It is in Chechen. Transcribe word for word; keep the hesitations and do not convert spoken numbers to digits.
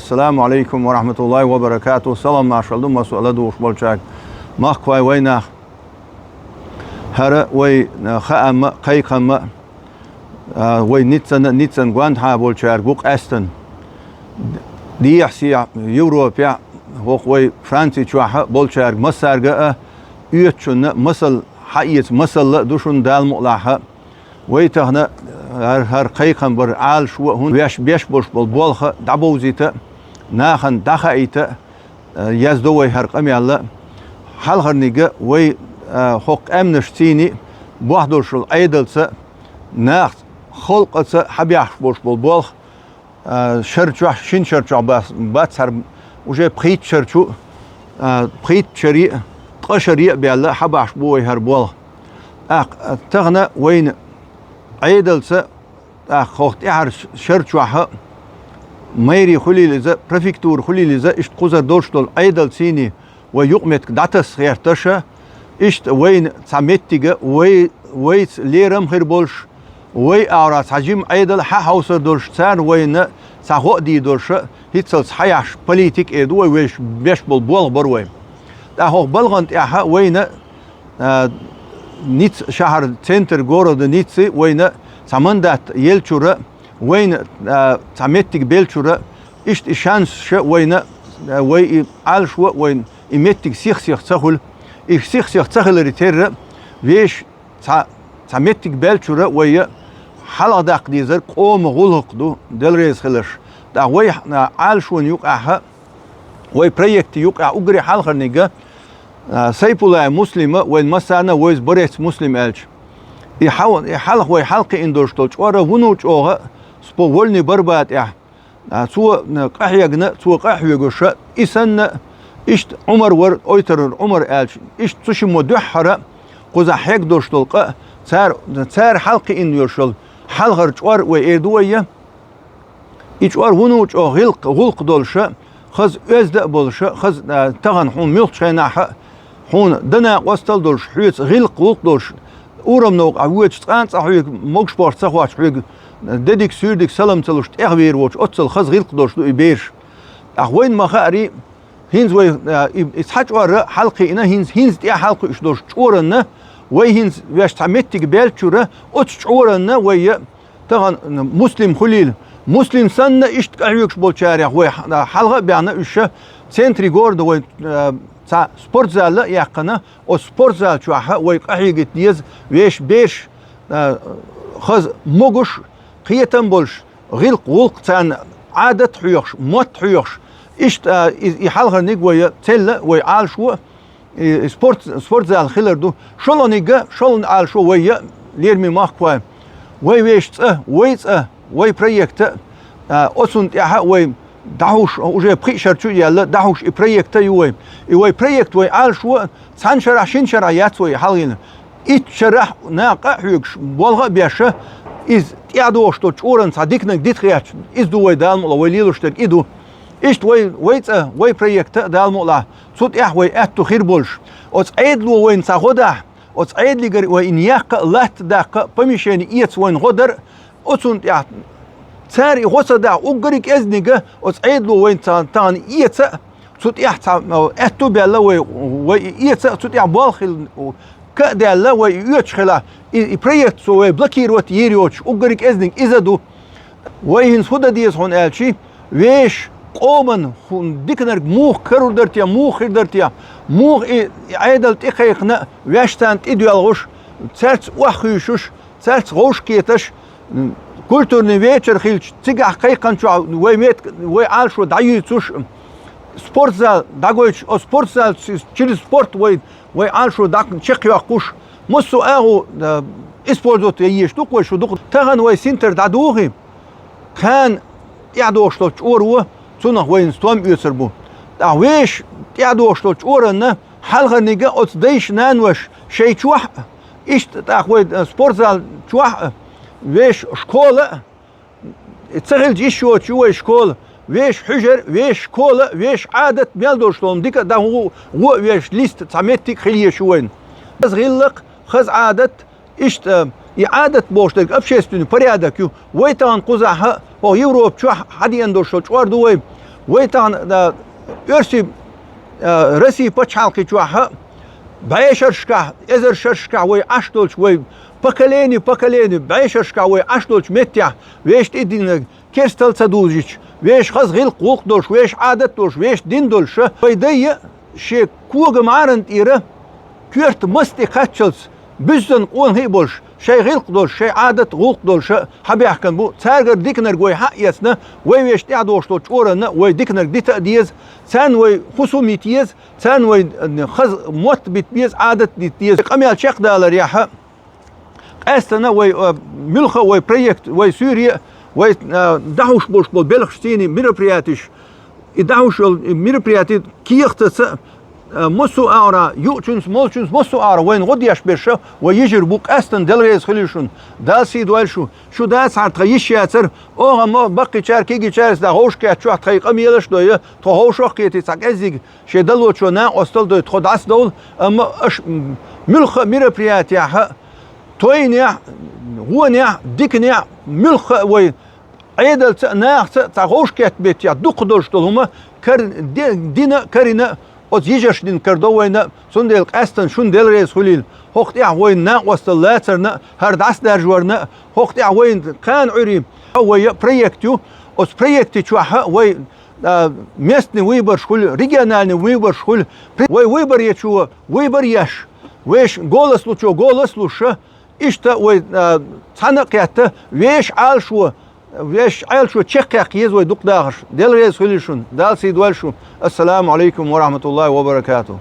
Ассаламу алейкум ва рахматуллахи ва баракатух. Салам маршал ду массо а ладувгӀаш болчаьрга. Махквай вайнах. ХӀара вай, э, хаамма, кхайкхамма, а, вай ниццана, ниццан гондхьа болчаьрга ву къаьстан. Дехьа-сехьа Европе, хӀокху вай Франци чохь болчаьрга массаьрга а, оьцучунна масал хьаэца, масалла а ду шуна Дала мукъалахь. Вай тахана, хӀара, хӀара кхайкхам бар Ӏалашо а, хӀунда ваьш беш болуш болу болх а дӀабовзийта, нахана дӀахаийта, а, яздо вай хӀара къамел а. Хьалхарниг а вай, а, хӀокху къаьмнашций, бохь долуш йолу Ӏедалца, нахаца, халкъаца хьабаьхкаш болуш болу болх, а, шар чохь, шина шар чохь бац, бац хӀара уже пхийтта шар чу, а, пхийтта шаре а, ткъа шаре а баьлла хьабахьаш бу вай хӀара болх. ТӀаккха, а, тахана вайна Ӏедалца, тӀаккха хӀокху тӀаьхьара шар чохь а, мэри хуьлийла иза, префектура хуьлийла иза, иштта кхузара долуш долу Ӏедалций, вай юкъаметтиг дӀатасса гӀерташ а, иштта вайна цхьа меттиг а, вай, вайца лерам хир болуш, вай агӀора цхьа жима Ӏедал хьахьовсар долуш, царна вайна цхьа гӀо а дийр долуш а, хӀинццалц хьаяхьаш политика эр ду вай, вайш беш болу болх бар вай. ТӀаккха хӀокху балхана тӀехь а вайна, а, Ницца шахьар, центр города Ниццы вайна цхьа мандат еллачуьра, вайна, а, цхьа меттиг беллачуьра, иштта и шанс ша вайна, а, вай и Ӏалашо а, вайна и меттиг сих-сиха ца хуьлу. И сих-сиха ца хиларе терра, вешан цхьа, цхьа меттиг баьллачуьра вайна хьалха даккха дезар къоман гӀуллакх ду, Дела реза хиларш. ТӀаккха вай, а, Ӏалашонна юкъахь а, вай проекта юкъахь уггаре хьалхарниг а, а, Сайпулаев Муслим а, вайн массарна а вевза Борец Муслим аьлча. И хьал-, и хьалха вай хьалакхиъна долуш долу чкъор а вуно чӀогӀа спо вольный борьба тӀехь. А, цо, а, къахьегна, цо къа а хьоьгуш а, и санна, иштта Ӏумар вара, Ойтаран Ӏумар аьлча, иштта цу шиммо дуьххьара кхузахь хьегна долуш долу къа а, цара, цара хьалакхиъна йолуш йолу хьалхара чкъор вай эр ду вай я. И чкъор вуно чӀогӀа гӀилкх-, гӀуллакх долуш а, хаза оьзда а болуш а, хаза, а, тахана хьуна муьлххачу хенахь а, хьуна дан накъостал а долуш, хьоьца гӀилкх-гӀуллакх долуш, урамна вукъахь воьдуш цкъа а цкъа хьоьга могуш-бохуш ца хоттуш, хьоьга дедиг-суьйрдиг салам ца луш, тӀехвийр воцуш, оццул хаза гӀилкх долуш ду и бераш. ТӀаккха вайна ма-хаъара, хӀинца вай, а, и, и цхьа чкъор а хьалакхиъна, хӀинца, хӀинца тӀаьхьа хьалакхуьуш долуш чкъоранна, вай хӀинца ваьш цхьа меттиг баьллачуьра, оцу чкъоранна вай я, тахана Муслим хуьлийла. Муслим санна иштта къахьоьгуш болчарех вай хьалха а баьхна уьш а, центре города вай, а, цхьа спортзал а яьккхина, оцу спортзал чохь а вай къахьегийта деза, вешан бераш, а, хаза могуш, кхетам болуш, гӀилкх-гӀуллакх царна, Ӏадат хьоьхуш, мотт хьоьхуш. Иштта, а, и, и хьалхарниг вай я, цхьаьна вай Ӏалашо а, и, и спорт, спортзал хилар ду. ШолгӀаниг а, шолгӀа Ӏалашо вай я, лераме махкахой. Вай вешан цӀа, вай цӀа, вай проект а, а, оцунна тӀехь а вай дӀахьуш, уже пхи шар чу а яьлла, дӀахьуш и проект а ю вай. И вай проект вай Ӏалашо а, цхьана шарахь, шина шарахь яц вай хьалхийна. Итт шарахь накха а хьоьгуш, болх а беш а, иза тӀаьхьадогӀуш долчу чкъоранна цхьа диканиг дита хеташ, иза ду вай Дала мукъалахь, вай лелош дерг и ду. Иштта вай, вай цӀа, вай проект а Дала мукъалахь, цу тӀехь вай аьтту хир болуш. Оцу Ӏедало вайна цхьа гӀо дахь, оцу Ӏедалигара вай и яккха а, латта даккха а, помещение эца вайна гӀо дар а, оцунна тӀехь цара и гӀо ца дахь, уггаре кӀезнига оцу Ӏедало вайна цхьа тахана эца а, цу тӀехь цхьа, а, аьтту а баьлла вай, вай и эца а, цу тӀехь болх хила, ка а даьлла, вай и оьцуш хилахь, и, и проект цо вай блокировать йийр йоцуш, уггаре кӀезнига иза ду. Вай хӀинца хӀун дан деза хьуна аьлчи, вешан къоман хӀун диканиг муха карор дара те, муха хир дара те, муха и, и Ӏедал тӀекхайкхина а, ваьш царна тӀедоьлхуш, цаьрца охьахуьйшуш, цаьрца гӀовш кхеташ, м, культурный вечер хилча, цигахь кхайкхина чохь вай мет-, вай Ӏалашо дӀаюьйцуш, спортзал дӀагойтуш, оцу спортзал, через спорт вай, вай Ӏалашо дӀа-, чекхйоккхуш, массо а агӀо, а, использовать ян езаш ду-кх вай шу дукха. Тахана вай синтар дӀадохий, кхана тӀаьхьадогӀуш долчу чкъоро цунах вайна стом оьцур бу. ТӀаккха вешан тӀаьхьадогӀуш долчу чкъоранна хьалхарниг а оцу дайша-наноша шайн чохь а, иштта тӀаккха вай, а, спортзал чохь а, вешан школа а, ца хилча йиш йоцуш ю вай школа, вешан хьуьжар, вешан школа, вешан Ӏадат мел долуш долу дика а дан гӀо-, гӀо а веш листа цхьа меттиг а хила езаш ю вайна. Хаза гӀиллакх, хаза Ӏадат, иштта, и Ӏадат бохуш дерг общественный порядок ю. Вай тахана кхузахь а, хӀокху Европа чохь а хьадеана долуш долу чкъор ду вай. Вай тахана, да, оьрси, а, Росси пачхьалкхи чохь а, бӀешерашкахь, эзаршерашкахь вай Ӏаш долчу, вай поколени, поколени, бӀешерашкахь вай Ӏаш долчу меттехь, вешан тӀединарг керстал ца дузуьйтуш, вешан хаза гӀиллакх-гӀуллакх долуш, вешан Ӏадат долуш, вешан дин долуш, вай дай а шен кога мӀаран тӀера коьрта маца тӀе кхаччалц, буьззина къонахий а болуш, шайн гӀиллакх долуш, шайн Ӏадат-гӀуллакх долуш а хьабаьхкина бу. Цаьргара диканарг вай хьа а эцна, вай вешан тӀехь догӀуш долчу чкъоранна вай диканарг дита а деза, царна вай хӀусам йита еза, царна вай, э, хаза мотт бита беза, Ӏадат дита деза. Къамел чекхдаларехь а, къаьстина вай, э, муьлхха а вай проект, вай суьйре а, вай, э, дӀахьуш болуш болу белхаш, цӀийнан мероприятеш, и дӀахьуш йолу мероприяти кехатаца а, массо а агӀора, юучуьнца, молчуьнца, массо а агӀора вайна гӀо деш берш а вай йижар бу, къаьстина Дела реза хуьлийла шуна, Дала сий дойла шу. Шу дацахьара тхан йиш яцара, оха ма баккхийчара, кегийчара, аса дӀа вовшахкхетта чохь тхайн къамелаш а дой, тхо хӀовшах а кхетий, цхьа кӀеззиг шен далочо накъостал дой, тхо дӀасадовла, амма аша, м, муьлхха а мероприятехь а, тойнехь, вонехь, диканехь, муьлхха а вай Ӏедалца а, нахаца а цхьа хӀовшахкхетта беттехь дукха долуш долу хӀума кар-, де-, дина а, карина а, оцу йижарша дина карадо вайна а, цундела къаьстина шуна Дела реза хуьлийла, хӀокху тӀехь вайна накъостал лацарна а, хӀара дӀасадаьржорна а, хӀокху тӀехь вайна кхана Ӏуьйрий вай а проект ю, оцу проекти чохь а вай, а, местный выборш хуьлу, региональный выборш хуьлу, при-, вай выборечо выбор еш, вешан голос лучо голос луш а, иштта вай, а, цхьаьна а кхетта, вешан Ӏалашо, вешан Ӏалашо чекхъяккха еза вай дукха дахарш. Дела реза хуьлийла шуна, Дала сий дойла шу. Ассаламу Ӏалайкум ва рахьматуллахӀи ва баракатухӀ.